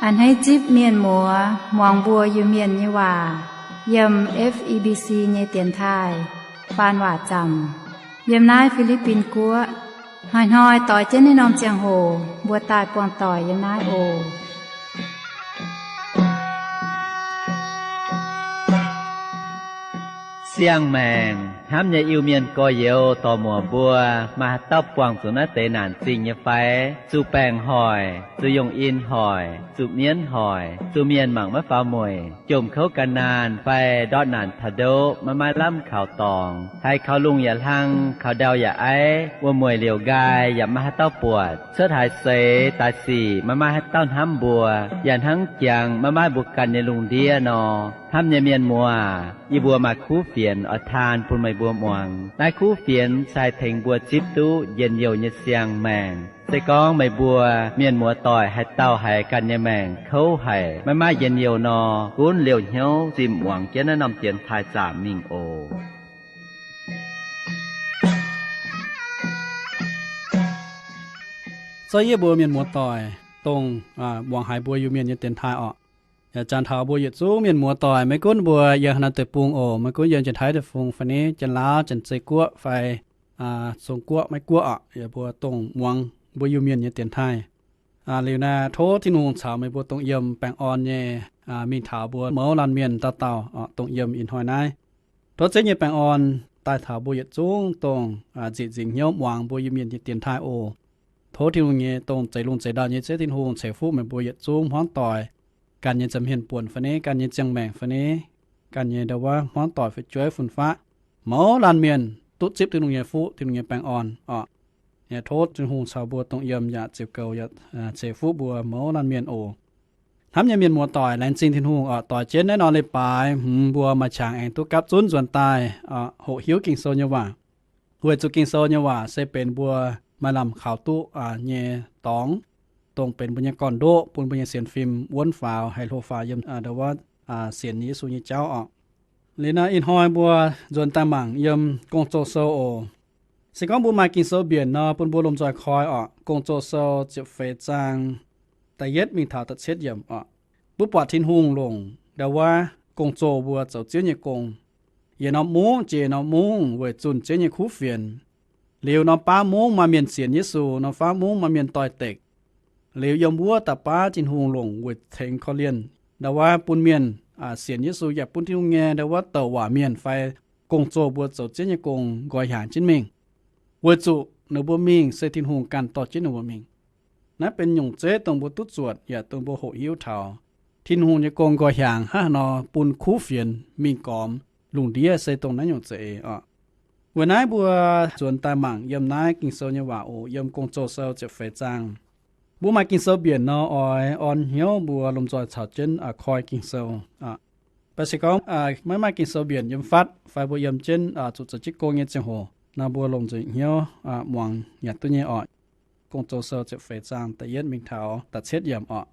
A'hneiv zipv mienh muoz muangx mbuo Iu-Mienh nyei waac yiem F E B C nyei dienx taaih faan waac zaamc yiem naaiv Fi^li^bin Guoqv. Hnoi-hnoi doix jienv naaiv norm ziangh hoc mbuo daaih buangh doic yiem naaiv oc. Siang-maengc hnamv nyei Iu-Mienh gorx-youz dorc-muoc mbuo, maaih haaix dauh buangh zuqc naaiv deix naanc zingh nyei fai? Zuqc baengc hoic, zuqc yongh in hoic, zuqc mienv hoic, zuqc mienh mangc maiv faaux mueic, jomc kouv gan naanh fai ndortv naanc taux ndoqv maiv maaih lamh kaux dorngx, haiz kaux lungh yaac hlang, kaux ndau yaac aiv, wuom-mueic liouc nqaai yaac maiv maaih haaix dauh buatc, cuotv haaix seix daaih sic maiv maaih haaix dauh hnamv mbuo, yaac hnangv jangx maiv maaih mbuo ganh nyei lungh ndiev nor. Hnamv nyei mienh muoz, yie mbuo maaih kuv fienx oix taan bun meih mbuo muangx. Naaiv kuv fienx se haih tengx mbuo zipv duqv njien-youh nyei siang-maengc. Se gorngv meih mbuo mienh muoz-doic haaix dauh haiz ganh nyei maengc kouv haic, maiv maaih njien-youh nor, gunv liouh hnyouv zimh muangx jienv naaiv norm dienx taaih zaamc mingh oc. Zorqv yie mbuo mienh muoz-doic dongh muangx haiz mbuo Iu-Mienh nyei dienx taaih orqc. Yaac jangx taux mbuo yietc zungv mienh muoz-doic, maiv gunv mbuo yiem haaix norm deic-bung oc, maiv gunv yiem Janx-Taiv deic-bung fai ni, Janx-Laauv, Janx-Zei Guoqv fai Zong Guoqv, Meiv Guoqv orqc, yie mbuo dongh muangx mbuo Iu-Mienh nyei dienx taaih. Liuz naaiv tov Tin-Hungh caux meih mbuo dongh yiem baengh orn nyei mingh taux mbuo mouz laanh mienh dauh dauh dongh yiem ih hnoi naaiv. Tov Ziouv nyei baengh orn daaih taux mbuo yietc zungv dongh nzieqc nzingc hnyouv muangx mbuo Iu-Mienh nyei dienx taaih oc. Tov Tin-Hungh nyei dongh zeix lungh zeix ndau nyei Ziouv Tin-Hungh ceix fuqv meih mbuo yietc zungv hmuangv doic, ganh nyei nza'hmien buonc fai ni, ganh nyei ziangh maengc fai ni, ganh nyei ndau wuov hmuangv doic fu'jueiv fun-faqv, mouz laanh mienh duqv zipv Tin-Hungh nyei fuqv, Tin-Hungh nyei baengh orn orqc. Yaac tov Tin-Hungh caux mbuo dongh yiem yaac ziouc goux yaac ceix fuqv mbuo mouz laanh mienh oc. Hnamv nyei mienh muoz-doic, laengz zingh Tin-Hungh oc, doix jienv naaiv norm leiz-baaix hmz mbuo maaih qangx aengx duqv gapv zunv nzuonx daaih hoqc hiuv Ging-Sou nyei waac. Weic zuqc Ging-Sou nyei waac se benx mbuo maaih lamh kaux duqv nyei dorngx, dongh benx mbuo nyei gorn-ndoqv bun mbuo nyei sienx fim wuonv faaux, haih hlo faaux yiem ndau wuov sienx Yesu nyei jauv orqc. Liuz naaiv ih hnoi mbuo nzuonx daaih mangc yiem Gong-Zoh Sou oc. Se gorngv mbuo maaih Ging-Sou mbienc nor, bun mbuo lomh nzoih koi orqc. Gong-Zoh Sou ziepc feix zaang da'yietv mingh taux da'cietv yiemc orqc. Mbuo buatc Tin-Hungh longc ndau wuov gong-zoh mbuo zoux Ziouv nyei gong. Yietc norm mungv jiex norm mungv weic zunh Ziouv nyei kuv fienx. Liuz norm baav mungv maaih mienh sienx Yesu, norm faam mungv maaih mienh doix-dekc. Liuz yiem wuov da'baav Tin-Hungh longc weic tengx korv-lienh ndau wuov bun mienh sienx Yesu yaac bun Tin-Hungh nyei ndau wuov douc waac mienh fai gong-zoh mbuo zoux Ziouv nyei gong nqoi hiaangx jienv mingh. Weic zuqc ninh mbuo mingh se Tin-Hungh ganh dorh jienv ninh mbuo mingh. Naaiv benx nyungc zeiv dongh mbuo duqv zuotc yaac dongh mbuo hoqc hiuv taux Tin-Hungh nyei gong nqoi hiaangx hnangv haaix nor bun kuv fienx mingh gormx lungh ndiev se dongh naaiv nyungc za'eix oc. Weic naaiv mbuo nzuonx daaih mangc yiem naaiv Ging-Sou nyei waac oc, yiem Gong-Zoh Sou ziepc feix zaang. Mbuo maaih Ging-Sou mbienc nor, oix orn hnyouv mbuo lomh nzoih caux jienv koi Ging-Sou. Mv baac se gorngv maiv maaih Ging-Sou mbienc yiem fatv fai mbuo yiem jienv zuqc zoux jienv gong nyei ziangh hoc nor, mbuo longc nzengc hnyouv muangx yaac duqv nyei oc. Gong-Zoh Sou ziepc feix zaang da'yietv mingh taux da'cietv yiemc oc.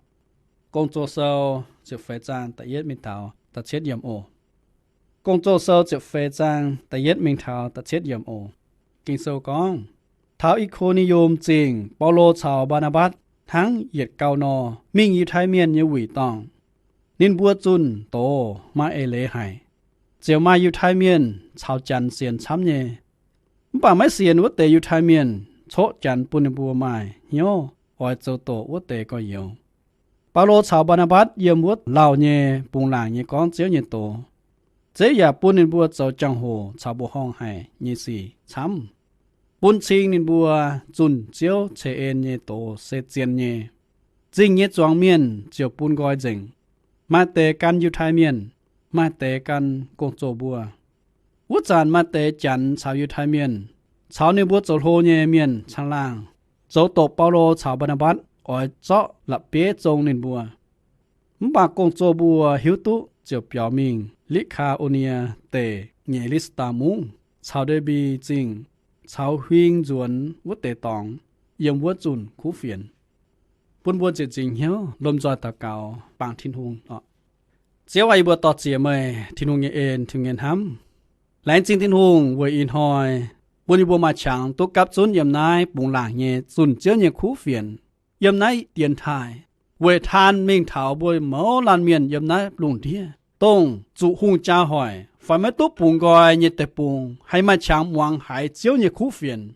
Gong-Zoh Sou ziepc feix zaang da'yietv mingh taux da'cietv yiemc oc. Gong-Zoh Sou ziepc feix zaang da'yietv mingh taux da'cietv yiemc oc. Ging-Sou gorngv, taux I^ko^ni^yum Zingh, Baulo caux Mbaa^naa^mbatc hnangv yietc gau nor, mingh Yiutai Mienh nyei wuic dorngh. Ninh mbuo zunh doz maaih eix leiz haic. Ziouc maaih Yiutai Mienh caux Janx sienx camv nyei. Mv baac maiv sienx wuov deix Yiutai Mienh coqv Janx bun ninh mbuo maaih hnyouv oix zoux doqc wuov deix gorx-youz. Baulo caux Mbaa^naa^mbatc yiem wuov lauh nyei bungx laangc nyei gorngv Ziouv nyei doz. Ziouv yaac bun ninh mbuo zoux jangx-hoc caux mbuoqc horngh haic nyei sic camv, bun cing ninh mbuo zunh Ziouv ceix en nyei doz se zien nyei. Zingh nyei zuangx mienh ziouc bun nqoi nzengc, maaih deix gan Yiutai Mienh, maaih deix gan gong-zoh mbuo. Wuov zanc maaih deix Janx caux Yiutai Mienh, caux ninh mbuo zoux hlo nyei mienh caangh laangh, zoux doqc Baulo caux Mbaa^naa^mbatc oix zorqv la'bieiv zong ninh mbuo. Mv baac gong-zoh mbuo hiuv duqv ziouc biaux mingh Li^kaa^o^nie Deic nyei Li^saa^daa Mungv caux Nde^mbi Zingh caux huing nzuonx wuov deix dorngx, yiem wuov zunh kuv fienx. Bun mbuo nzieqc nzingc hnyouv lomh nzoih daux gaux bangc Tin-Hungh oc. Ziouv aac, yie mbuo dor-ziec meih Tin-Hungh nyei en, Tin-Hungh nyei hnamv. Laengz zingh Tin-Hungh weic ih hnoi bun yie mbuo maaih qangx duqv gapv zunv yiem naaiv bungx laangc nyei zunh Ziouv nyei kuv fienx, yiem naaiv dienx taaih. weic taan mingh taux mbuo mouz laanh mienh yiem naaiv lungh ndiev, dongh zuqc hungh jaa hoic fai maiv duqv bungx nqoi nyei deic-bung, haih maaih qangx muangx haiz Ziouv nyei kuv fienx,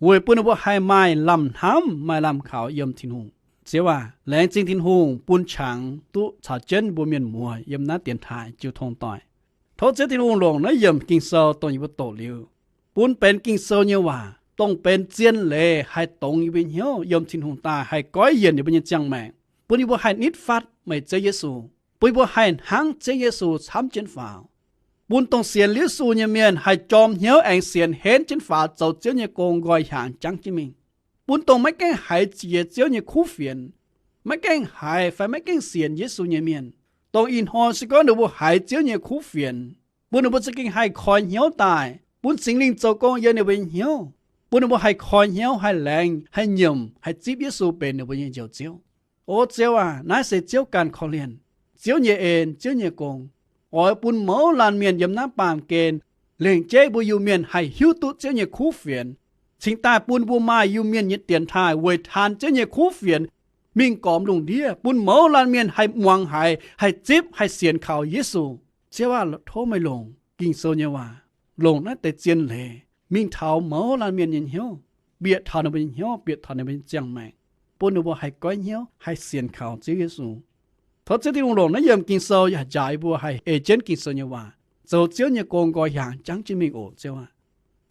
weic bun ninh mbuo haih maaih lamh hnamv, maaih lamh kaux yiem Tin-Hungh. Ziouv aac, laengz zingh Tin-Hungh bun qangx duqv caux jienv mbuo mienh muoz yiem naaiv dienx taaih jiu tong doic. Tov Ziouv Tin-Hungh longc naaiv yiemc Ging-Sou dongh yie mbuo doqc liuz, bun benx Ging-Sou nyei waac, dongh benx zien leiz haih dongz yie mbuo nyei hnyouv yiem Tin-Hungh daaih, haih goiv yienc yie mbuo nyei ziangh maengc, bun yie mbuo haih nitv fatv meih Ziouv Yesu, bun yie mbuo haih hnangv Ziouv Yesu camv jienv faaux. Bun dongh sienx Yesu nyei mienh haih jorm hnyouv aengx sienx henv jienv faaux, zoux Ziouv nyei gong nqoi hiaangx jangv jienv mingh. Bun dongh maiv gaengh haiz jiex Ziouv nyei kuv fienx, maiv gaengh haiz fai maiv gaengh sienx Yesu nyei mienh, dongh ih hnoi se gorngv ninh mbuo haiz Ziouv nyei kuv fienx, bun ninh mbuo za'gengh haih koi hnyouv daaih, bun Singx Lingh zoux gong yiem ninh mbuo nyei hnyouv, bun ninh mbuo haih koi hnyouv, haih laengz, haih nyiemc, haih zipv Yesu benx ninh mbuo nyei Njoux Ziouv. O Ziouv aac, naaiv se Ziouv ganh korv-lienh, Ziouv nyei en, Ziouv nyei gong, oix bun mouz laanh mienh yiem naaiv baamh gen lengc jeiv mbuo Iu-Mienh haih hiuv duqv Ziouv nyei kuv fienx, cingx daaih bun mbuo maaih Iu-Mienh nyei dienx taaih weic taan Ziouv nyei kuv fienx mingh gormx lungh ndiev, bun mouz laanh mienh haih muangx haiz, haih zipv, haih sienx kaux Yesu. Ziouv aac, tov meih longc Ging-Sou nyei waac, longc naaiv deix zien leiz mingh taux mouz laanh mienh nyei hnyouv, bieqc taux ninh mbuo nyei hnyouv, bieqc taux ninh mbuo nyei ziangh maengc, bun ninh mbuo haih goiv hnyouv, haih sienx kaux Ziouv Yesu. Tov Ziouv Tin-Hungh longc naaiv yiemc Ging-Sou yaac njaaux yie mbuo haih ei jienv Ging-Sou nyei waac zoux Ziouv nyei gong nqoi hiaangx jangv jienv mingh oc, Ziouv aac.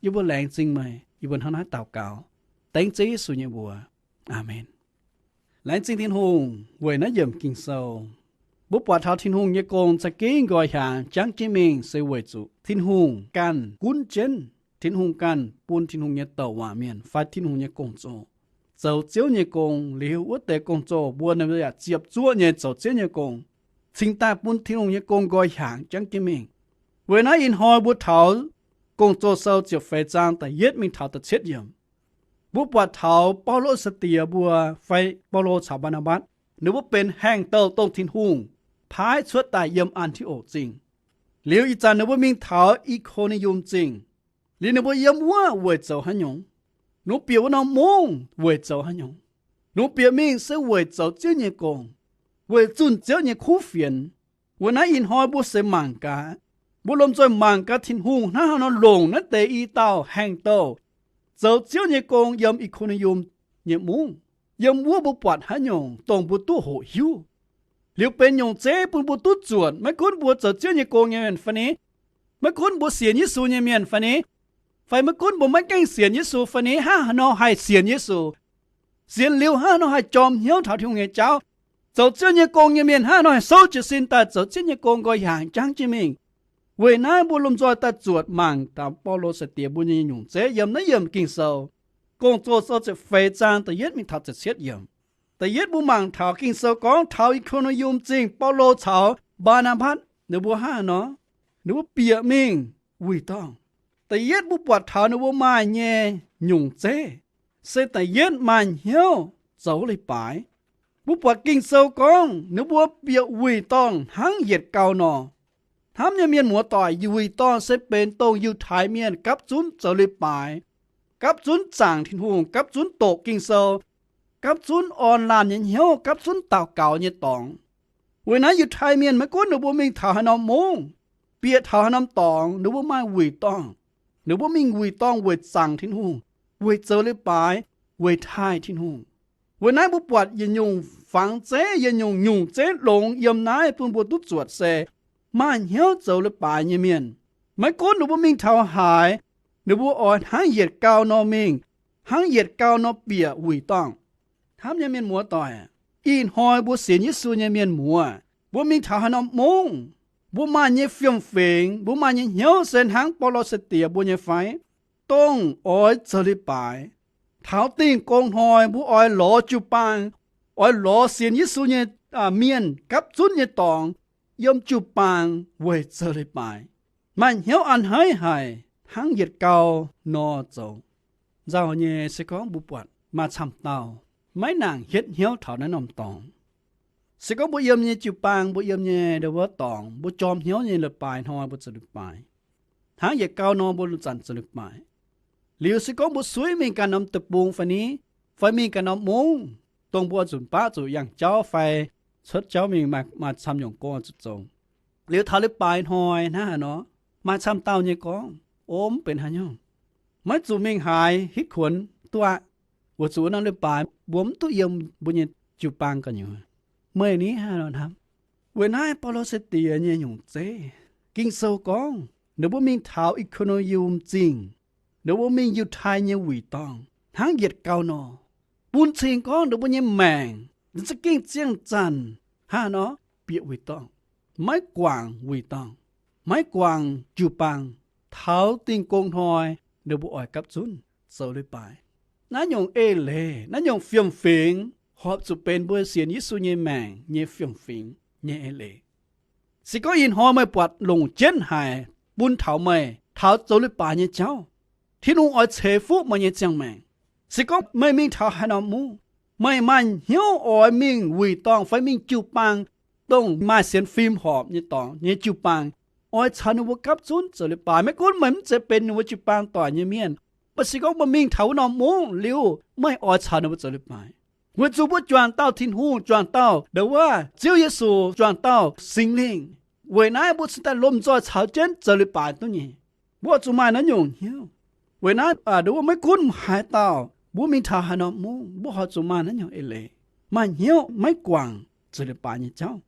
Yie mbuo laengz zingh meih, yie mbuo hnangv naaiv daux gaux dengv Ziouv Yesu nyei mbuox. Aamen. Laengz zingh Tin-Hungh weic naaiv yiemc Ging-Sou. Mbuo buatc taux Tin-Hungh nyei gong za'gengh nqoi hiaangx jangv jienv mingh se weic zuqc Tin-Hungh ganh gunv jienv, Tin-Hungh ganh bun Tin-Hungh nyei douc waac mienh fai Tin-Hungh nyei gong-zoh zoux Ziouv nyei gong liuz, wuov deix gong-zoh mbuo ninh yaac ziepc zuoqv nyei zoux Ziouv nyei gong, cingx daaih bun Tin-Hungh nyei gong nqoi hiaangx jangv jienv mingh. Weic naaiv ih hnoi mbuo taux Gong-Zoh Sou ziepc feix zaang da'yietv mingh taux da'cietv yiemc, mbuo buatc taux Baulo sai-diex mbuo fai Baulo caux Mbaa^naa^mbatc, ninh mbuo benx haengh douh dongh Tin-Hungh paaiv cuotv daaih yiem An^ti^okc Zingh. Liuz ih zanc ninh mbuo mingh taux I^ko^ni^yum Zingh. Liuz ninh mbuo yiem wuov weic zoux haaix nyungc? Ninh mbuo bieqc wuov norm mungv weic zoux haaix nyungc? Ninh mbuo bieqc mingh se weic zoux Ziouv nyei gong, weic zunh Ziouv nyei kuv fienx. Weic naaiv ih hnoi mbuo se mangc gaax, mbuo lomh nzoih mangc gaax Tin-Hungh hnangv haaix nor longc naaiv deix i dauh haengh douh zoux Ziouv nyei gong yiem I^ko^ni^yum nyei mungv. Yiem wuov mbuo buatc haaix nyungc dongh mbuo duqv hoqc hiuv, liuz benx nyungc zeiv bun mbuo duqv zuotc, maiv gunv mbuo zoux Ziouv nyei gong nyei mienh fai ni, maiv gunv mbuo sienx Yesu nyei mienh fai ni, fai maiv gunv mbuo maiv gaengh sienx Yesu fai ni, hnangv haaix nor haih sienx Yesu, sienx liuz hnangv haaix nor haih jorm hnyouv taux Tin-Hungh nyei jauv, zoux Ziouv nyei gong nyei mienh hnangv haaix nor haih souv jiez sin daaih zoux Ziouv nyei gong nqoi hiaangx jangv jienv mingh. Weic naaiv mbuo lomh nzoih daaih zuotc mangc taux Baulo sai-diex mbuo nyei nyungc zeiv yiem naaiv yiemc Ging-Sou, Gong-Zoh Sou ziepc feix zaang da'yietv mingh taux ziepc cietv yiemc. Da'yietv mbuo mangc taux Ging-Sou gorngv taux I^ko^ni^yum Zingh Baulo caux Mbaa^naa^mbatc ninh mbuo hnangv haaix nor, ninh mbuo bieqc mingh wuic dorngh. Da'yietv mbuo buatc taux ninh mbuo maaih nyei nyungc zeiv se da'yietv maaih hnyouv zoux leiz-baaix. Mbuo buatc Ging-Sou gorngv ninh mbuo bieqc wuic dorngh hnangv yietc gau nor. Hnamv nyei mienh muoz-doic, wuic dorngh se benx dongh Yiutai Mienh gapv zunv zoux leiz-baaix, gapv zunv zaangc Tin-Hungh, gapv zunv doqc Ging-Sou, gapv zunv orn laanh nyei hnyouv, gapv zunv daux gaux nyei dorngx. Weic naaiv Yiutai Mienh maiv gunv ninh mbuo mingh taux haaix norm mungv, bieqc taux haaix norm dorngx, ninh mbuo maaih wuic dorngh. Ninh mbuo mingh wuic dorngh weic zaangc Tin-Hungh, weic zoux leiz-baaix, weic taaih Tin-Hungh. Weic naaiv mbuo buatc yietc nyungc fangx zeiv, yietc nyungc nyungc zeiv longx yiem naaiv bun mbuo duqv zuotc se maaih hnyouv zoux leiz-baaix nyei mienh. Maiv gunv ninh mbuo mingh taux haaix, ninh mbuo oix hnangv yietc gau nor mingh, hnangv yietc gau nor bieqc wuic dorngh. Hnamv nyei mienh muoz-doic, ih hnoi mbuo sienx Yesu nyei mienh muoz, mbuo mingh taux haaix norm mungv, mbuo maaih nyei fiem-fingx, mbuo maaih nyei hnyouv se hnangv Baulo sai-diex mbuo nyei fai? Dongh oix zoux leiz-baaix. Taux dingh gong hnoi mbuo oix lorz jiu-baang, oix lorz sienx Yesu nyei mienh gapv zunv nyei dorngx yiem jiu-baang weic zoux leiz-baaix. Maaih hnyouv a'hneiv haic, hnangv yietc gau nor zoux. Nzauh nyei se gorngv mbuo buatc maaih camv dauh maiv nangc hietv hnyouv taux naaiv norm dorngx. Se gorngv mbuo yiem nyei jiu-baang, mbuo yiem nyei ndau wuov dorngx, mbuo jorm hnyouv nyei leiz-baaix hnoi mbuo zoux leiz-baaix, hnangv yietc gau nor mbuo zanc zoux leiz-baaix. Liuz se gorngv mbuo suiv mingh ganh norm deic-bung fai ni, fai mingh ganh norm mungv, dongh mbuo oix zuqc baav zuqc yangh jauv fai cuotv jauv mingh maaih, maaih camv nyungc gong oix zuqc zoux. Liuz taux leiz-baaix hnoi hnangv haaix nor, maaih camv dauh nyei gorngv, O, mv benx haaix nyungc. Maiv zuqc mingh haaix hitv kuonx duqv aqv. Weic zuqc wuov norm leiz-baaix mbuo mv duqv yiem mbuo nyei jiu-baang gu'nyuoz. Meih ni hnangv haaix nor hnamv? Weic naaiv Baulo se diex nyei nyungc zeiv. Ging-Sou gorngv ninh mbuo mingh taux I^ko^ni^yum Zingh, ninh mbuo mingh Yiutai nyei wuic dorngh hnangv yietc gauh nor, bun cing gorngv ninh mbuo nyei maengc za'gengh ziangh zanc hnangv haaix nor bieqc wuic dorngh, maiv guangc wuic dorngh, maiv guangc jiu-baang. Taux Dingh Gong Hnoi ninh mbuo oix gapv zunv zoux leiz-baaix. Naaiv nyungc eix leiz, naaiv nyungc fiem-fingx horpc zuqc benx mbuo sienx Yesu nyei maengc nyei fiem-fingx nyei eix leiz. Se gorngv ih hnoi meih buatc longc jienv haic bun taux meih taux zoux leiz-baaix nyei jauv, Tin-Hungh oix ceix fuqv meih nyei ziangh maengc. Se gorngv meih mingh taux haaix norm mungv, meih maaih hnyouv oix mingh wuic dorngh fai mingh jiu-baang, dongh maaih sienx fim horpc nyei dorngx nyei jiu-baang, oix caux ninh mbuo gapv zunv zoux leiz-baaix. Maiv gunv meih mv zeiz benx ninh mbuo jiu-baang doic nyei mienh, mv baac se gorngv meih mingh taux wuov norm mungv liuz, meih oix caux ninh mbuo zoux leiz-baaix. Weic zuqc mbuo juangc dauh Tin-Hungh, juangc dauh ndongc wuov Ziouv Yesu, juangc dauh Singx Lingh. Weic naaiv mbuo cingx daaih lomh nzoih caux jienv zoux leiz-baaix duqv nyei. Mbuo oix zuqc maaih naaiv nyungc hnyouv. Weic naaiv ndongc wuov maiv gunv haaix dauh, mbuo mingh taux haaix norm mungv, mbuo oix zuqc maaih naaiv nyungc eix leiz, maaih hnyouv maiv guangc zoux leiz-baaix nyei jauv.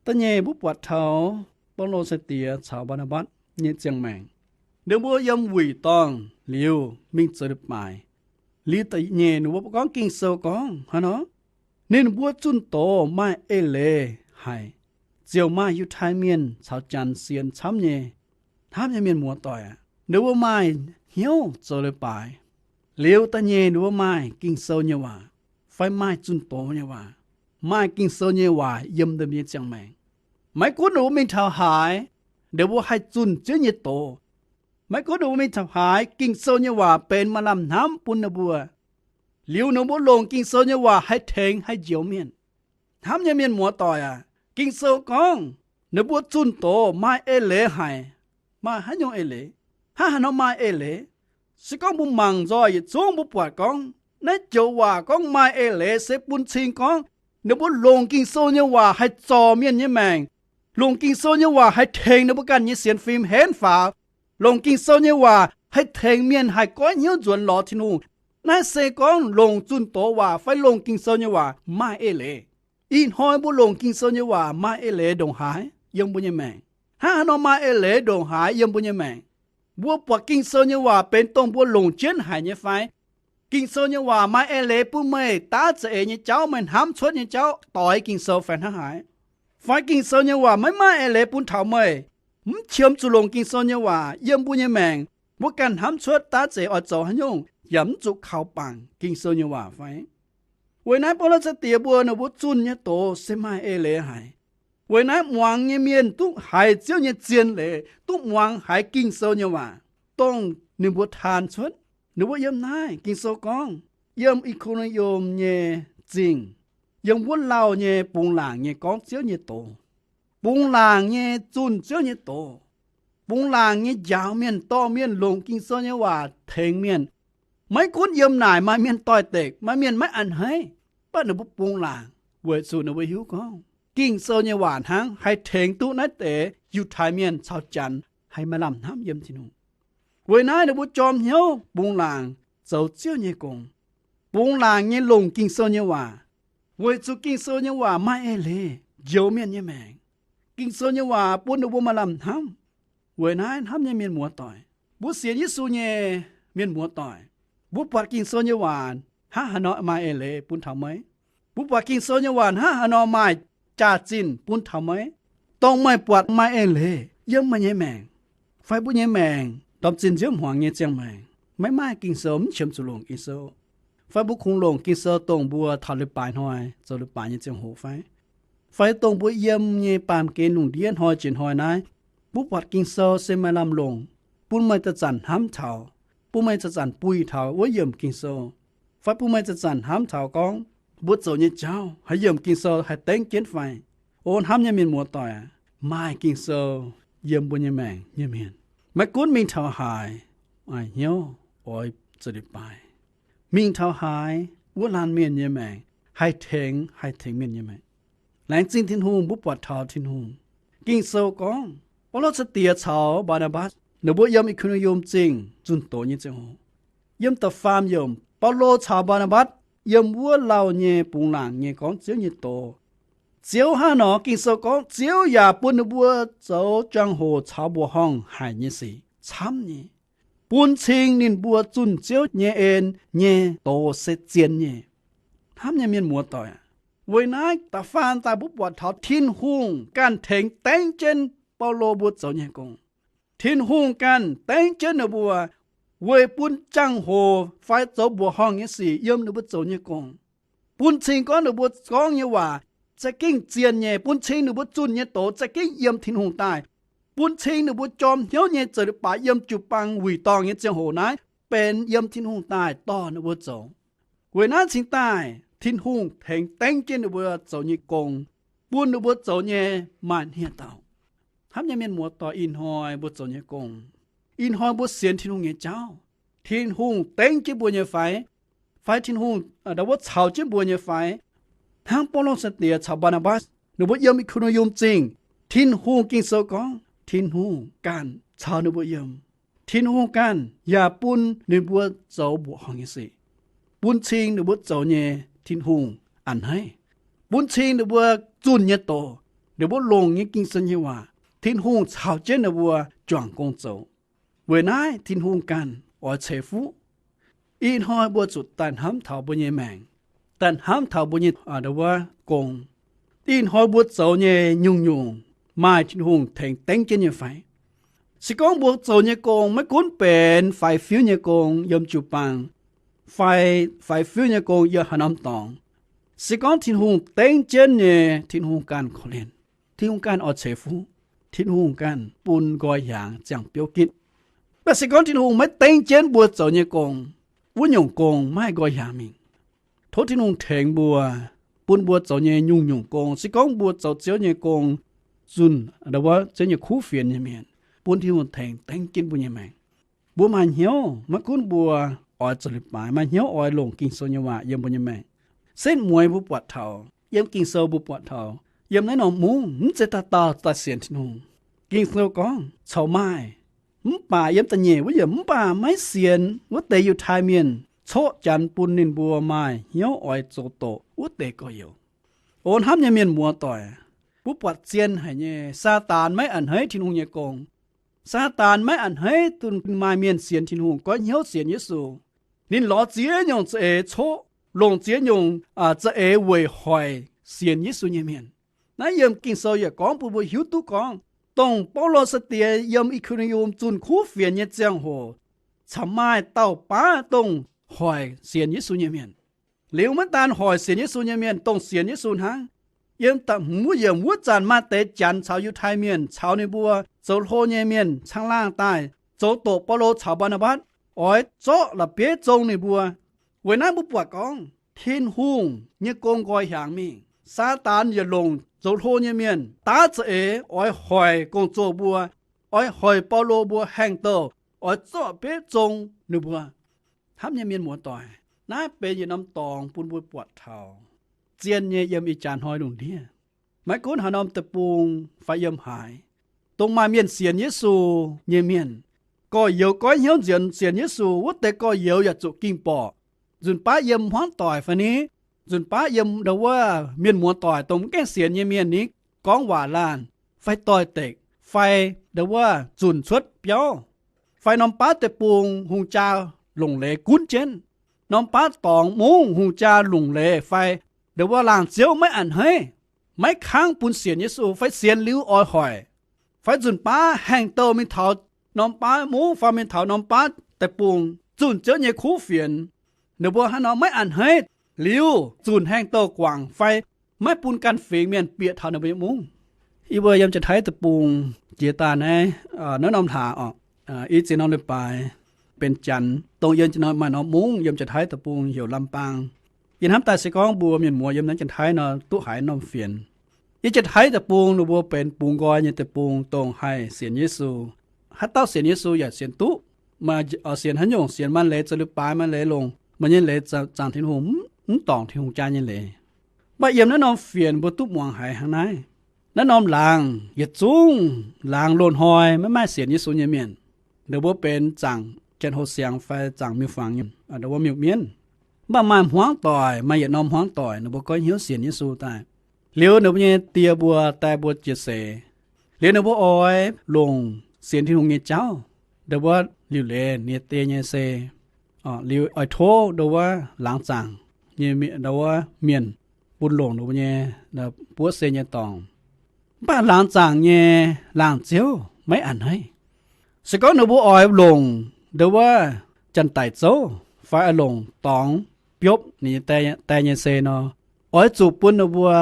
Da'nyeic mbuo buatc taux Baulo sai-diex caux Mbaa^naa^mbatc nyei ziangh maengc. Ninh mbuo yiem wuic dorngh liuz mingh zoux leiz-baaix. Liuz da'nyeic ninh mbuo gorngv Ging-Sou gorngv haaix nor, ninh mbuo zunh doz maaih eix leiz haic, ziouc maaih Yiutai Mienh caux Janx sienx camv nyei, hnamv nyei mienh muoz-doic aac, ninh mbuo maaih hnyouv zoux leiz-baaix. Liuz da'nyeic ninh mbuo maaih Ging-Sou nyei waac, fai maaih zunh doz nyei waac, maaih Ging-Sou nyei waac yiem ninh mbuo nyei ziangh maengc. Maiv gunv ninh mbuo mingh taux haaix, ninh mbuo haih zunh Ziouv nyei doz. Maiv gunv ninh mbuo mingh taux haaix, Ging-Sou nyei waac benx maaih lamh hnamv bun ninh mbuo. Liuz ninh mbuo longc Ging-Sou nyei waac haih tengx haih njoux mienh. Hnamv nyei mienh muoz-doic aac, Ging-Sou gorngv ninh mbuo zunh doz maaih eix leiz haic. Maaih haaix nyungc eix leiz? Hnangv haaix nor maaih eix leiz? Se gorngv mbuo mangc nzoih yietc zungv mbuo buatc gorngv naaiv joux waac gorngv maaih eix leiz se bun cing gorngv ninh mbuo longc Ging-Sou nyei waac haih zorc mienh nyei maengc, longc Ging-Sou nyei waac haih tengx ninh mbuo ganh nyei sienx fim henv faaux, longc Ging-Sou nyei waac haih tengx mienh haih goiv hnyouv nzuonx lorz Tin-Hungh. Naaiv se gorngv longc zunh doz waac fai longc Ging-Sou nyei waac maaih eix leiz. Ih hnoi mbuo longc Ging-Sou nyei waac maaih eix leiz ndongc haaix yiem mbuo nyei maengc? Hnangv haaix nor maaih eix leiz ndongc haaix yiem mbuo nyei maengc? Mbuo buatc Ging-Sou nyei waac benx dongh mbuo longc jienv haic nyei fai? Ging-Sou nyei waac maaih eix leiz bun meih daav za'eix nyei jauv, meih hnamv cuotv nyei jauv doix Ging-Sou fai hnangv haaix? Fai Ging-Sou nyei waac maiv maaih eix leiz bun taux meih, mv qiemx zuqc longc Ging-Sou nyei waac yiem mbuo nyei maengc, mbuo ganh hnamv cuotv daav za'eix oix zoux haaix nyungc yaac mv zuqc kaux bangc Ging-Sou nyei waac fai? Weic naaiv Baulo sai-diex mbuo ninh mbuo zunh nyei doz se maaih eix leiz haic. Weic naaiv muangx nyei mienh duqv haiz Ziouv nyei zien leiz, duqv muangx haiz Ging-Sou nyei waac, dongh ninh mbuo taan cuotv. Ninh mbuo yiem naaiv Ging-Sou gorngv, yiem I^ko^ni^yum nyei zingh, yiem wuov lauh nyei bungx laangc nyei gorngv Ziouv nyei doz. Bungx laangc nyei zunh Ziouv nyei doz. Bungx laangc nyei njaaux mienh, dorh mienh longc Ging-Sou nyei waac tengx mienh. Maiv gunv yiem naaic maaih mienh doix-dekc, maaih mienh maiv a'hneiv, mv baac ninh mbuo bungx laangc weic zuqc ninh mbuo hiuv gorngv Ging-Sou nyei waac hnangv haih tengx duqv naaiv deix Yiutai Mienh caux Janx haih maaih lamh hnamv yiem Tin-Hungh. Weic naaiv ninh mbuo jorm hnyouv bungx laangc zoux Ziouv nyei gong, bungx laangc nyei longc Ging-Sou nyei waac, weic zuqc Ging-Sou nyei waac maaih eix leiz njoux mienh nyei maengc. Ging-Sou nyei waac bun ninh mbuo maaih lamh hnamv. Weic naaiv hnamv nyei mienh muoz-doic, mbuo sienx Yesu nyei mienh muoz-doic, mbuo buatc Ging-Sou nyei waac hnangv haaix nor maaih eix leiz bun taux meih? Mbuo buatc Ging-Sou nyei waac hnangv haaix nor maaih jaax-zinh bun taux meih? Dongh meih buatc maaih eix leiz yiem meih nyei maengc, fai mbuo nyei maengc ndorm zinh nziouv hmuangx nyei ziangh maengc maiv maaih Ging-Sou, mv qiemx zuqc longc Ging-Sou, fai mbuo kungx longc Ging-Sou dongh mbuo taux leiz-baaix hnoi zoux leiz-baaix nyei ziangh hoc fai? Fai dongh mbuo yiem nyei baamh gen lungh ndiev hnoi jiex hnoi naaiv, mbuo buatc Ging-Sou se maaih lamh longc, bun meih zanc-zanc hnamv taux, bun meih zanc-zanc buih taux wuov yiemc Ging-Sou, fai bun meih zanc-zanc hnamv taux gorngv mbuo zoux nyei jauv haih yiemc Ging-Sou haih dengv jienv fai? O hnamv nyei mienh muoz-doic aac, maaih Ging-Sou yiem mbuo nyei maengc nyei mienh, maiv gunv mingh taux haaix, maaih hnyouv oix zoux leiz-baaix. Mingh taux haaix, wuov laanh mienh nyei maengc haih tengx, haih tengx mienh nyei maengc. Laengz zingh Tin-Hungh mbuo buatc taux Tin-Hungh. Ging-Sou gorngv Baulo sai-diex caux Mbaa^naa^mbatc ninh mbuo yiem I^ko^ni^yum Zingh zunh doz nyei ziangh hoc, yiem da'faam yiemc, Baulo caux Mbaa^naa^mbatc yiem wuov lauh nyei bungx laangc nyei gorngv Ziouv nyei doz. Ziouv hnangv nor, Ging-Sou gorngv Ziouv yaac bun ninh mbuo zoux jangx-hoc caux mbuoqc horngh haic nyei sic camv nyei, bun cing ninh mbuo zunh Ziouv nyei en nyei doz se zien nyei. Hnamv nyei mienh muoz-doic, weic naaiv da'faam daaih mbuo buatc taux Tin-Hungh ganh tengx dengv jienv Baulo mbuo zoux nyei gong. Tin-Hungh ganh dengv jienv ninh mbuo weic bun jangx-hoc fai zoux mbuoqc horngh nyei sic yiem ninh mbuo zoux nyei gong. Bun cing gorngv ninh mbuo gorngv nyei waac za'gengh zien nyei, bun cing ninh mbuo zunh nyei doz za'gengh yiem Tin-Hungh daaih. Bun cing ninh mbuo jorm hnyouv nyei zoux leiz-baaix yiem jiu-baang wuic dorngh nyei ziangh hoc naaiv benx yiem Tin-Hungh daaih dorh ninh mbuo zoux. Weic naaiv cingx daaih Tin-Hungh tengx dengv jienv ninh mbuo zoux nyei gong, bun ninh mbuo zoux nyei maaih hniev-daauh. Hnamv nyei mienh muoz-doic, ih hnoi mbuo zoux nyei gong, ih hnoi mbuo sienx Tin-Hungh nyei jauv, Tin-Hungh dengv jienv mbuo nyei fai? Fai Tin-Hungh ndau wuov caux jienv mbuo nyei fai? Hnangv Baulo sai-diex caux Mbaa^naa^mbatc ninh mbuo yiem I^ko^ni^yum Zingh, Tin-Hungh, Ging-Sou gorngv Tin-Hungh ganh caux ninh mbuo yiem. Tin-Hungh ganh yaac bun ninh mbuo zoux mbuoqc horngh nyei sic, bun cing ninh mbuo zoux nyei Tin-Hungh a'hneiv, bun cing ninh mbuo zunh nyei doz, ninh mbuo longc nyei Ging-Sou nyei waac, Tin-Hungh caux jienv ninh mbuo juangc gong zoux. Weic naaiv Tin-Hungh ganh oix ceix fuqv. Ih hnoi mbuo zuqc daaih hnamv taux mbuo nyei maengc, daaih hnamv taux mbuo nyei ndau wuov gong. Ih hnoi mbuo zoux nyei nyungc-nyungc maaih Tin-Hungh tengx dengv jienv nyei fai? Se gorngv mbuo zoux nyei gong maiv gunv benx faix-fiuv nyei gong yiem jiu-baang fai faix-fiuv nyei gong yiem haaix norm dorngx, se gorngv Tin-Hungh dengv jienv nyei, Tin-Hungh ganh korv-lienh, Tin-Hungh ganh oix ceix fuqv, Tin-Hungh ganh bun nqoi hiaangx ziangh biouv gitv. Mv baac se gorngv Tin-Hungh maiv dengv jienv mbuo zoux nyei gong, wuov nyungc gong maiv haih nqoi hiaangx mingh. Tov Tin-Hungh tengx mbuo, bun mbuo zoux nyei nyungc-nyungc gong, se gorngv mbuo zoux Ziouv nyei gong zunh ndau wuov Ziouv nyei kuv fienx nyei mienh, bun Tin-Hungh tengx dengv jienv mbuo nyei maengc. Mbuo maaih hnyouv, maiv gunv mbuo oix zoux leiz-baaix, maaih hnyouv oix longc Ging-Sou nyei waac yiem mbuo nyei maengc. Setv mueiz mbuo buatc taux, yiem Ging-Sou mbuo buatc taux, yiem naaiv norm mungv mv zeiz dauh dauh daaih sienx Tin-Hungh. Ging-Sou gorngv corc maaih, mv baac yiem da'nyeic wuov yiemc, mv baac maiv sienx wuov deix Yiutai Mienh coqv Janx bun ninh mbuo maaih hnyouv oix zoux doqc wuov deix gorx-youz. O hnamv nyei mienh muoz-doic, mbuo buatc zien haic nyei, Saadaan maiv a'hneiv Tin-Hungh nyei gong. Saadaan maiv a'hneiv dunh maaih mienh sienx Tin-Hungh, goiv hnyouv sienx Yesu. Ninh lorz ziex nyungc za'eix coqv, longc ziex nyungc za'eix weic hoic sienx Yesu nyei mienh. Naaiv yiem Ging-Sou yaac gorngv bun mbuo hiuv duqv gorngv, dongh Baulo sai-diex yiem I^ko^ni^yum zunh kuv fienx nyei ziangh hoc, corc maaih dauh baav dongh hoic sienx Yesu nyei mienh. Liuz maiv daan hoic sienx Yesu nyei mienh, dongh sienx Yesu hnangv. Yiem da'hmz wuov yiemc, wuov zanc maaih deix Janx caux Yiutai Mienh caux ninh mbuo zoux hlo nyei mienh caangh laangh daaih zoux doqc Baulo caux Mbaa^naa^mbatc, oix zorqv la'bieiv zong ninh mbuo. Weic naaiv mbuo buatc gorngv Tin-Hungh nyei gong nqoi hiaangx mingh. Saadaan yaac longc zoux hlo nyei mienh daav za'eix oix hoic gong-zoh mbuo, oix hoic Baulo mbuo haengh douh, oix zorqv la'bieiv zong ninh mbuo. Hnamv nyei mienh muoz-doic, naaiv benx yietc norm dorngx bun mbuo buatc taux zien nyei yiem ih jaax hnoi lungh ndiev. Maiv gunv haaix norm deic-bung fai yiem haaix, dongh maaih mienh sienx Yesu nyei mienh, gorx-youz goiv hnyouv nzuonx sienx Yesu, wuov deix gorx-youz yaac zuqc ging-borqc. Nzunc baav yiem hmuangv doic fai ni, nzunc baav yiem ndau wuov mienh muoz-doic dongh mv gaengh sienx nyei mienh ni, gorngv waac laanh fai doix-dekc fai ndau wuov zunc cuotv biauv, fai norm baav deic-bung hungh jaa longc leiz gunv jienv, norm baav dorngx mungv hungh jaa longc leiz fai ndau wuov laangh ziouv maiv a'hneiv, maiv kangv bun sienx Yesu fai sienx liuz oix hoic, fai nzunc baav haengh douh mingh taux norm baav mungv fai mingh taux norm baav deic-bung zunh Ziouv nyei kuv fienx, ninh mbuo hnangv nor maiv a'hneiv, liuz zunc haengh douh guangc fai maiv bun ganh fingx mienh bieqc taux ninh mbuo nyei mungv. Yie mbuo yiem Janx-Taiv Deic-Bung jiex daaih naaiv, naaiv norm hlaax oc, i ziex norm leiz-baaix benx Janx, dongh yiem maaih norm mungv yiem Janx-Taiv Deic-Bung heuc Lambaang. Yie hnamv daaih se gorngv mbuo mienh muoz yiem naaiv Janx-Taiv nor duqv haiz norm fienx. Yiem Janx-Taiv Deic-Bung ninh mbuo benx bungx nqoi nyei deic-bung dongh haih sienx Yesu. Haaix dauh sienx Yesu yaac sienx duqv. Maaih sienx haaix nyungc, sienx maaih leiz zoux leiz-baaix, maaih leiz longc maaih nyei leiz zaangc Tin-Hungh, mv dorngc Tin-Hungh jaa nyei leiz. Baac yiem naaiv norm fienx mbuo duqv muangx haiz hnangv naaiv. Naaiv norm laangz yietc zungv laangz loz-hnoi maiv maaih sienx Yesu nyei mienh. Ninh mbuo benx zaangc janx-hoh siangx fai zaangc miuc-fangx nyei, ndo wuov miuc-mienv. Mv baac maaih hmuangv doic, maaih yietc norm hmuangv doic ninh mbuo goiv hnyouv sienx Yesu daaih. Liuz ninh mbuo nyei die mbuo, die mbuo jiex seix. Liuz ninh mbuo oix longc sienx Tin-Hungh nyei jauv, ndo wuov liuc leiz ninh nyei die nyei se liuz oix tov ndo wuov laangz zaangc nyei ndo wuov mienh bun longc ninh mbuo nyei buov se nyei dorngx. Mv baac laangz zaangc nyei laangz ziouv maiv a'hneiv. Se gorngv ninh mbuo oix longc ndo wuov janx-daic zouv fai oix longc dorngx biopv ninh nyei die nyei se nor, oix zuqc bun ninh mbuo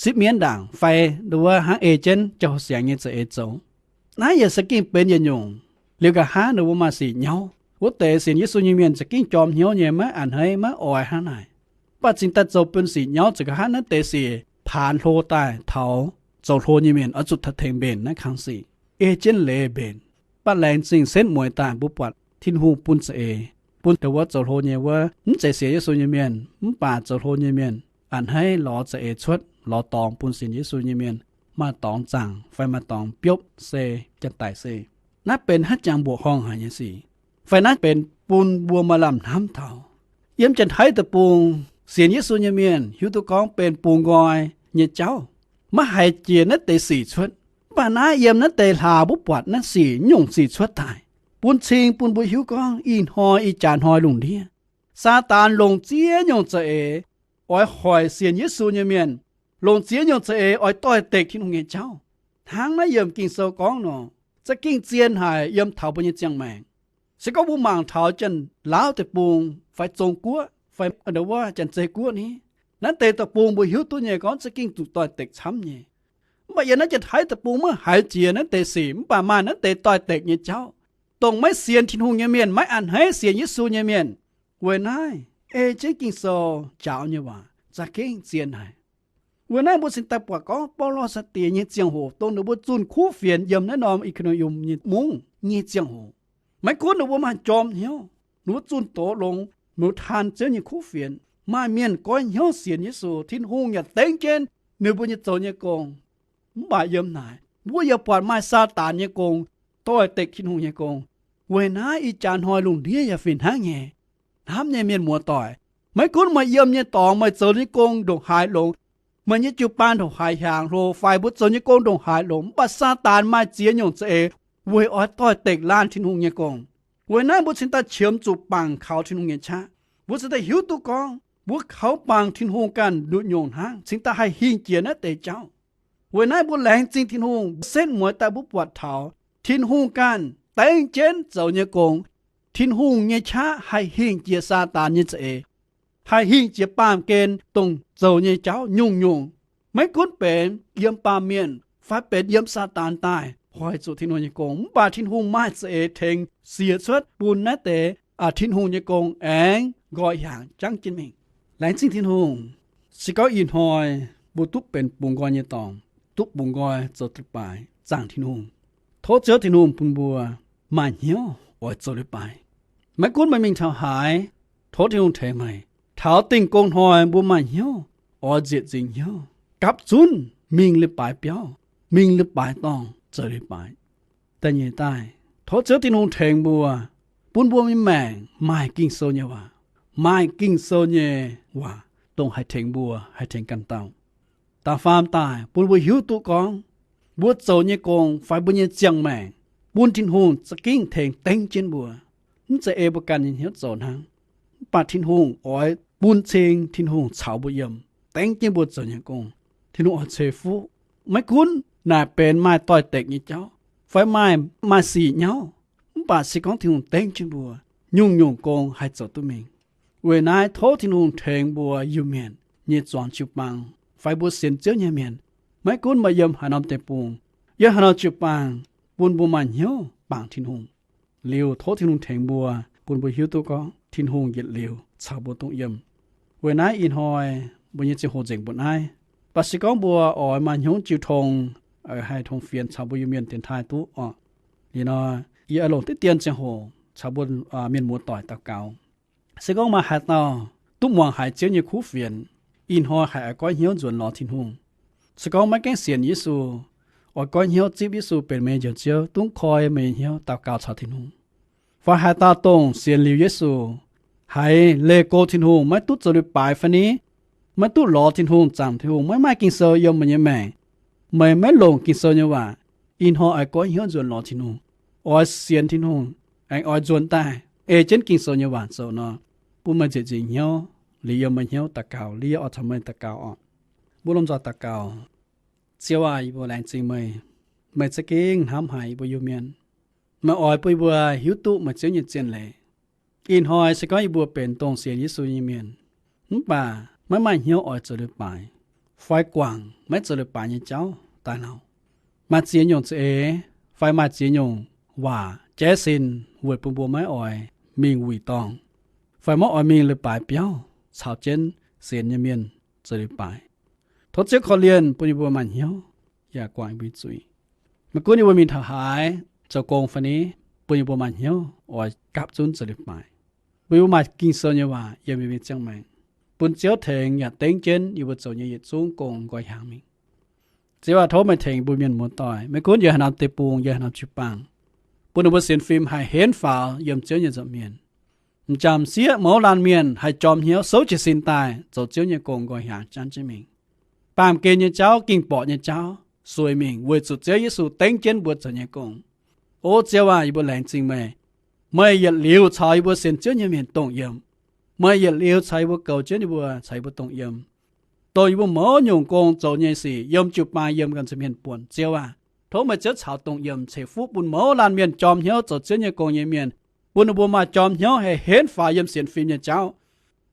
sipv mienv ndaangc fai ndo wuov hnangv ei jienv jauv-siangx nyei za'eix zoux. Naaiv yaac se gengh benx yietc nyungc. Liuz nqa'haav ninh mbuo maaih sic nyauv. Wuov deix sienx Yesu nyei mienh za'gengh jorm hnyouv nyei, maiv a'hneiv, maiv oix hnangv naaic. Mv baac cingx daaih zoux bun sic nyauv zuqc nqa'haav naaiv deix sic paanx hlo daaih taux zoux hlo nyei mienh oix zuqc tengx mbenc naaiv kang sic, ei jienv leiz mbenc. Mv baac laengz zingh setv mueiz daaih mbuo buatc Tin-Hungh bun za'eix bun ndo wuov zoux hlo nyei wuov mv zeiz sienx Yesu nyei mienh, mv baac zoux hlo nyei mienh a'hneiv lorz za'eix cuotv, lorz dorngx bun sienx Yesu nyei mienh, maaih dorngx zaangc fai maaih dorngx biopv se janx-daic se. Naaiv benx haaix jangx mbuoqc horngh haic nyei sic, fai naaiv benx bun mbuo maaih lamh hnamv taux yiem Janx-Taiv deic-bung sienx Yesu nyei mienh hiuv duqv gorngv benx bungx nqoi nyei jauv, maiv haiz jiex naaiv deix sic cuotv. Mv baac naaiv yiem naaiv deix hlaax mbuo buatc naaiv sic, nyungc sic cuotv daaih, bun cing bun mbuo hiuv gorngv ih hnoi ih jaax hnoi lungh ndiev, Saadaan longc ziex nyungc za'eix oix hoic sienx Yesu nyei mienh, longc ziex nyungc za'eix oix doix-dekc Tin-Hungh nyei jauv. Hnangv naaiv yiem Ging-Sou gorngv nor, za'gengh zien haic yiem taux mbuo nyei ziangh maengc. Se gorngv mbuo mangc taux Janx-Laauv deic-bung fai Zong-Guoqv fai ndo wuov Janx-Zei Guoqv ni, naaiv deix deic-bung mbuo hiuv duqv nyei gorngv za'gengh zuqc doix-dekc camv nyei. Mv baac yiem naaiv Janx-Taiv deic-bung maiv haiz jiex naaiv deix sic, mv baac maaih naaiv deix doix-dekc nyei jauv, dongh maiv sienx Tin-Hungh nyei mienh, maiv a'hneiv sienx Yesu nyei mienh. Weic naaiv ei jienv Ging-Sou njaaux nyei waac za'gengh zien haic. Weic naaiv mbuo cingx daaih buatc gorngv Baulo sai-diex nyei ziangh hoc dongh ninh mbuo zunh kuv fienx yiem naaiv norm I^ko^ni^yum nyei mungv nyei ziangh hoc, maiv gunv ninh mbuo maaih jorm hnyouv, ninh mbuo zunh doz longx, ninh mbuo taan Ziouv nyei kuv fienx, maaih mienh goiv hnyouv sienx Yesu, Tin-Hungh yaac dengv jienv ninh mbuo nyei zoux nyei gong. Mv baac yiem naaic mbuo yaac buatc maaih Saadaan nyei gong, doix-dekc Tin-Hungh nyei gong. Weic naaiv ih jaax hnoi lungh ndiev yaac fih hnangv nyei. Hnamv nyei mienh muoz-doic, maiv gunv meih yiem nyei dorngx, meih zoux nyei gong ndongc haaix longx, meih nyei jiu-baang ndongc haaix hiaangx hlo fai mbuo zoux nyei gong ndongc haaix longx, mv baac Saadaan maaih ziex nyungc za'eix weic oix doix-dekc laanh Tin-Hungh nyei gong. Weic naaiv mbuo cingx daaih qiemx zuqc bangc kaux Tin-Hungh nyei qaqv. Mbuo cingx daaih hiuv duqv gorngv mbuo kaux bangc Tin-Hungh ganh nduqc nyungc hnangv, cingx daaih haih hingh jiex naaiv deix jauv. Weic naaiv mbuo laengz zingh Tin-Hungh, setv mueiz daaih mbuo buatc taux Tin-Hungh ganh dengv jienv zoux nyei gong. Tin-Hungh nyei qaqv haih hingh jiex Saadaan nyei za'eix, haih hingh jiex baamh gen dongh zoux nyei jauv nyungc-nyungc. Maiv gunv benx yiem baamh mienh fai benx yiem Saadaan daaih hoic zuqc Tin-Hungh nyei gong, mv baac Tin-Hungh maaih za'eix tengx siex cuotv bun naaiv deix Tin-Hungh nyei gong aengx nqoi hiaangx jangv jienv mingh. Laengz zingh Tin-Hungh. Se gorngv ih hnoi mbuo duqv benx bungx nqoi nyei dorngx, duqv bungx nqoi zoux leiz-baaix zaangc Tin-Hungh, tov Ziouv Tin-Hungh bun mbuo maaih hnyouv oix zoux leiz-baaix. Maiv gunv meih mingh taux haaix, tov Tin-Hungh tengx meih. Taux Dingh Gong Hnoi mbuo maaih hnyouv oix nzieqc nzingx hnyouv gapv zunv mingh leiz-baaix biauv, mingh leiz-baaix dorngh zoux leiz-baaix. Da'nyeic daaih, tov Ziouv Tin-Hungh tengx mbuo, bun mbuo nyei maengc maaih Ging-Sou nyei waac, maaih Ging-Sou nyei waac dongh haih tengx mbuo, haih tengx ganh dauh. Da'faam daaih, bun mbuo hiuv duqv gorngv mbuo zoux nyei gong fai mbuo nyei ziangh maengc bun Tin-Hungh za'gengh tengx dengv jienv mbuo. Mv zeiz ei mbuo ganh nyei hnyouv zoux hnangv, mv baac Tin-Hungh oix bun cing Tin-Hungh caux mbuo yiem, dengv jienv mbuo zoux nyei gong. Tin-Hungh oix ceix fuqv. Maiv gunv naaic benx maaih doix-dekc nyei jauv fai maaih, maaih sic nyauv, mv baac se gorngv Tin-Hungh dengv jienv mbuo, nyungc-nyungc gong haih zoux duqv mingh. Weic naaiv tov Tin-Hungh tengx mbuo Iu-Mienh nyei zuangx jiu-baang fai mbuo sienx Ziouv nyei mienh, maiv gunv meih yiem haaix norm deic-bung, yiem haaix norm jiu-baang, bun mbuo maaih hnyouv bangc Tin-Hungh. Liuz tov Tin-Hungh tengx mbuo, bun mbuo hiuv duqv gorngv Tin-Hungh yietc liuz caux mbuo dongh yiem. Weic naaiv ih hnoi mbuo nyei ziangh hoc nzengc mbuo naaiv. Baac se gorngv mbuo oix maaih hnyouv jiu tong, haih tong fienx caux mbuo Iu-Mienh dienx taaih duqv orqc. Liuz nor, yie oix longc diqv dien ziangh hoc caux mbuo mienh muoz-doic daux gaux. Se gorngv maaih haaix dauh duqv muangx haiz Ziouv nyei kuv fienx, ih hnoi haiz oix goiv hnyouv nzuonx lorz Tin-Hungh. Se gorngv maiv gaengh sienx Yesu, oix goiv hnyouv zipv Yesu benx meih nyei Njoux Ziouv, dungv koi meih nyei hnyouv daux gaux caux Tin-Hungh. Fai haaix dauh dongh sienx liuz Yesu, haiz leih go Tin-Hungh, maiv duqv zoux leiz-baaix fai ni, maiv duqv lorz Tin-Hungh, zaangc Tin-Hungh, maiv maaih Ging-Sou yiem meih nyei maengc, meih maiv longc Ging-Sou nyei waac, ih hnoi oix goiv hnyouv nzuonx lorz Tin-Hungh, oix sienx Tin-Hungh, aengx oix nzuonx daaih ei jienv Ging-Sou nyei waac zoux nor, bun meih nzieqc nzingc hnyouv liuz yiem meih hnyouv daux gaux. Yie oix caux meih daux gaux oc. Mbuo lomh nzoih daux gaux. Ziouv aac, yie mbuo laengz zingh meih. Meih za'gengh hnamv haic yie mbuo Iu-Mienh. Meih oix bun yie mbuo hiuv duqv meih Ziouv nyei zien leiz. Ih hnoi se gorngv yie mbuo benx dongh sienx Yesu nyei mienh, mv baac maiv maaih hnyouv oix zoux leiz-baaix, fai guangc maiv zoux leiz-baaix nyei jauv daaih lauh, maaih ziex nyungc za'eix fai maaih ziex nyungc waac jaiv sin weic bun mbuo maiv oix mingh wuic dorngh, fai maiv oix mingh leiz-baaix biauv caux jienv sienx nyei mienh zoux leiz-baaix. Tov Ziouv korv-lienh bun yie mbuo maaih hnyouv yaac guangc yie mbuo nyei zuiz. Maiv gunv yie mbuo mingh taux haaix zoux gong fai ni, bun yie mbuo maaih hnyouv oix gapv zunv zoux leiz-baaix, bun yie mbuo maaih Ging-Sou nyei waac yiem yie mbuo nyei ziangh maengc, bun Ziouv tengx yaac dengv jienv yie mbuo zoux nyei yietc zungv gong nqoi hnyangx mingh. Ziouv aac, tov meih tengx mbuo mienh muoz-doic, maiv gunv yiem haaix norm deic-bung, yiem haaix norm jiu-baang, bun ninh mbuo sienx fim haih henv faaux yiem Ziouv nyei nza'hmien. M'jangc m'sieqv mouz laanh mienh haih jorm hnyouv souv jiez sin daaih zoux Ziouv nyei gong nqoi hnyangx janv jienv mingh. Baamh gen nyei jauv, ging-borqc nyei jauv suix mingh weic zuqc Ziouv Yesu dengv jienv mbuo zoux nyei gong. O Ziouv aac, yie mbuo laengz zingh meih. Meih yietc liuz caux yie mbuo sienx Ziouv nyei mienh dongh yiem. Meih yietc liuz caux yie mbuo goux jienv yie mbuo, caux yie mbuo dongh yiem. Dongh yie mbuo mouz nyungc gong zoux nyei sic yiem jiu-baang, yiem ganh nza'hmien buonc, Ziouv aac, tov meih Ziouv caux dongh yiem ceix fuqv bun mouz laanh mienh jorm hnyouv zoux Ziouv nyei gong nyei mienh, bun ninh mbuo maaih jorm hnyouv haih henv faaux yiem sienx fim nyei jauv.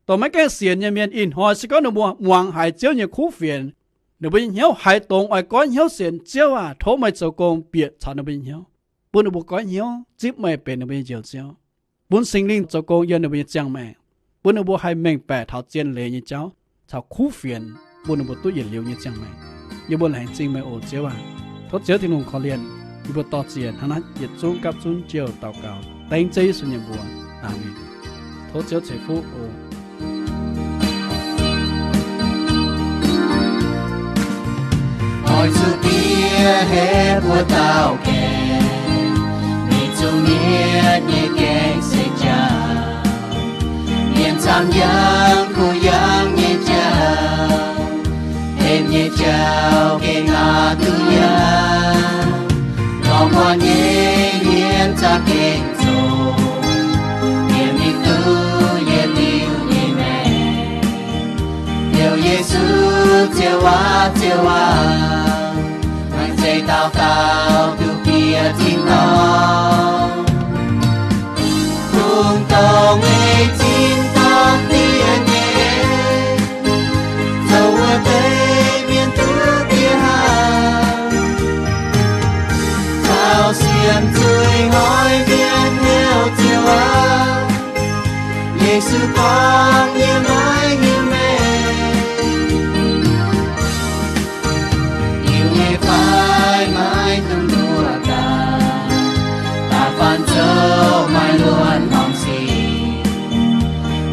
Dongh maiv gaengh sienx nyei mienh ih hnoi se gorngv ninh mbuo muangx haiz Ziouv nyei kuv fienx, ninh mbuo nyei hnyouv haiz dongz oix goiv hnyouv sienx, Ziouv aac, tov meih zoux gong bieqc caux ninh mbuo nyei hnyouv, bun ninh mbuo goiv hnyouv zipv meih benx ninh mbuo nyei Njoux Ziouv, bun Singx Lingh zoux gong yiem ninh mbuo nyei ziangh maengc, bun ninh mbuo haih mengh baeqc taux zien leiz nyei jauv caux kuv fienx, bun ninh mbuo duqv yietc liuz nyei ziangh maengc. Yie mbuo laengz zingh meih oc, Ziouv aac. Tov Ziouv Tin-Hungh korv-lienh. Yie mbuo dor-ziec hnangv naaiv yietc zungv gapv zunv jiu daux gaux dengv Ziouv Yesu nyei mbuox. Aamen. Tov Ziouv ceix fuqv oc. Oix zuqc diev heh mbuo dauh gaengh, mingh zuqc mietc nyei gaengh se jauv, mienh camv yangh kuh yangh nyei jauv, hepc nyei jauv gengh aqc duqv yangh. Lorz muonh nyei mienh za'gengh zoqc, mienh mingh duqv yietc liuz nyei maengc. Heuc Yesu, Ziouv aac, Ziouv aac, meih zeiz dauh dauh duqv bieqc tin-dorngh. Kungx dongh ei tin-dorngh diev nyei, zoux wuov deix mienh duqv diev hnangv. Taux sienx zuiz hnoi mienh heuc Ziouv aac, Yesu gorngv, yie maiv hiuv meih. Hiuv meih fai maiv dungx nduov daaih, da'faanh zoux maaih luonx norm sic,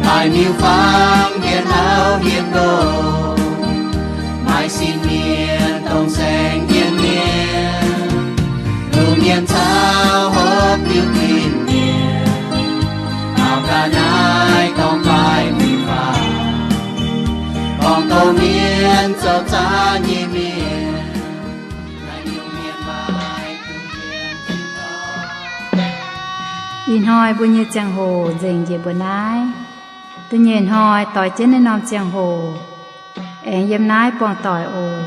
daaih miuc-fangx mienh hlauv hietc ndoh, maaih sin mienh dongh saeng jienv mienh, lungh mienh caux hopv diuh tin-mienh. Taux ga'naaiv gorngv fai miuc-fangx, gorngv dongh mienh zoux zaangc nyei mienh. Ih hnoi mbuo nyei ziangh hoc nzengc njiec mbuo naaiv. Da'nyeic hnoi doix jienv naaiv norm ziangh hoc aengx yiem naaiv buangh doic oc.